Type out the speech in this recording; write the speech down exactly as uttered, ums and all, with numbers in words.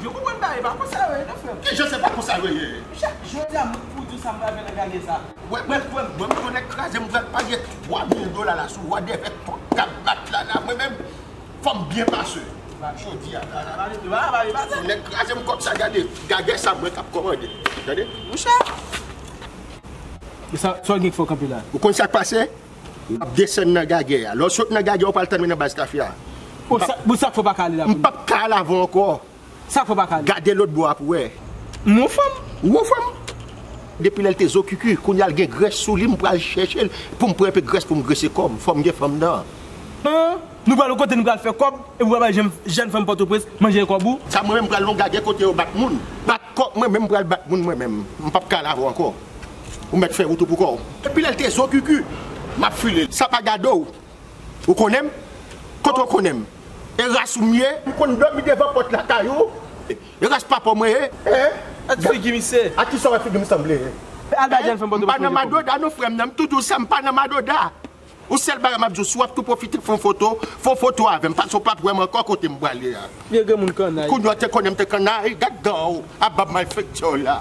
Yo konprann bagay pa konsa yo ye non, frè m. Ki jan se pa konsa yo ye? Chak jodi a, mwen pou di w sa m pral fè nan gagè sa. Wè, mwen, mwen, mwen, mwen, nèg kraze, m pral pale twa mil dola la sou Wadèvè, kòb k ap bat la, la, mwen menm, fò m byen pase. Jodi a, la, la. Nèg kraze m kòb sa, gade, gagè sa, mwen k ap kòmande. Tande? Monchè. Sa, sa w gen k fè w kanpe la? Ou konn sa k pase? W ap desann nan gagè a. Lè w sot nan gagè a, w pral tann mwen nan baz kafe a. Bon, sa, bon, sa k fè w pa ka ale la pou nou? M p ap ka al avè w ankò. Sa k fè w pa ka ale? Gade lòt bò a pou wè. M wè fanm. Ou wè fanm? Depi lè l te zo kuku, kounye a l gen grès sou li, m pral chèche l pou m pran enpe grès pou m grese kò m. Fò m gen fanm nan. An, nou pral yon kote nou pral fè kòb, epi w pral bay jèn, jèn fanm Pòtoprens manje kòb ou? Sa mwen menm m pral yon gagè kote yo bat moun. Bat kòb mwen menm, m pral bat moun mwen menm. M p ap ka al avè w ankò. Ou mèt fè wout ou pou kò w. Epi lè l te zo kuku, m ap file l. Sa pa gade w. Ou konnen m? Kote w konnen m? E ras ou m ye? M konn dòmi devan pòt lakay ou. E ras papa w mwen ye. Hein? Gad figi misye. A kisa w wè figi m sanble? Al bay jèn fanm Pòtoprens manje kòb. M pa nan madoda non, frè m nan. M toujou di w sa, m pa nan madoda. Yon sèl bagay m ap di w, si w ap tou pwofite fè yon foto, fè yon foto avè m, paske w p ap wè m ankò kote m prale a. Vye granmoun kannay. Kounye a w te konnen m te kannay, gad dan w, a bab malfektè w la.